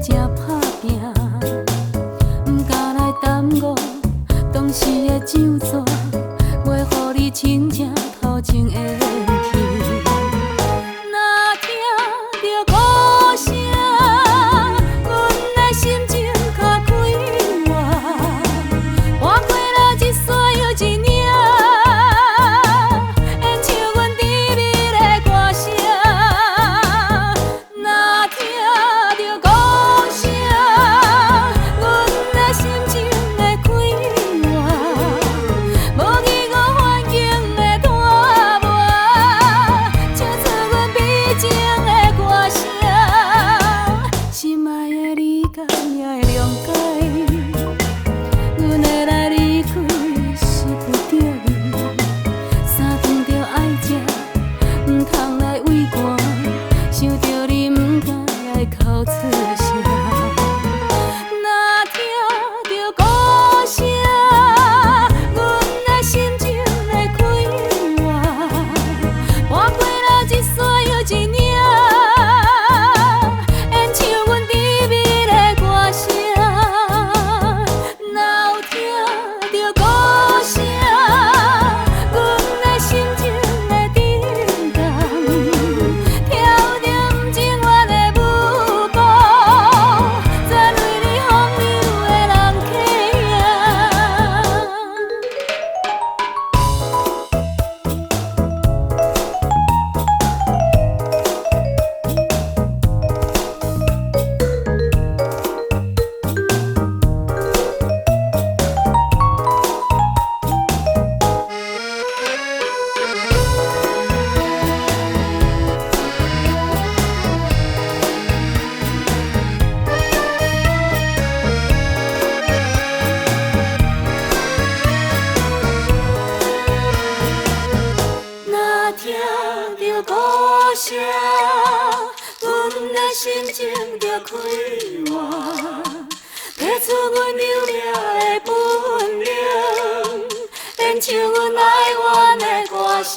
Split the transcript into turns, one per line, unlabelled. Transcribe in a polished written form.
真正拍拚，毋敢來耽誤當時的酒桌，袂予你真正頭前緣去。若聽著鼓聲，阮的心情較快活，換過來一逝又一領，演唱阮甜蜜的歌聲。若聽著鼓聲，阮的心情會快活，無疑顧環境的拖磨，唱出阮美情的歌聲。心愛的你敢也會諒解？阮會來離開是不得已，三頓著愛食，毋通來畏寒，想著你毋敢來哭出聲。若聽著鼓聲，阮的心情會快活，換過來一逝又一領，演唱阮甜蜜的歌聲。若有聽著鼓聲，阮的心情會震動，跳著毋情願的舞步，全為你風流的人客影。若聽著鼓聲，阮的心情就快活，提出阮優雅的本領，演唱阮愛願的歌聲。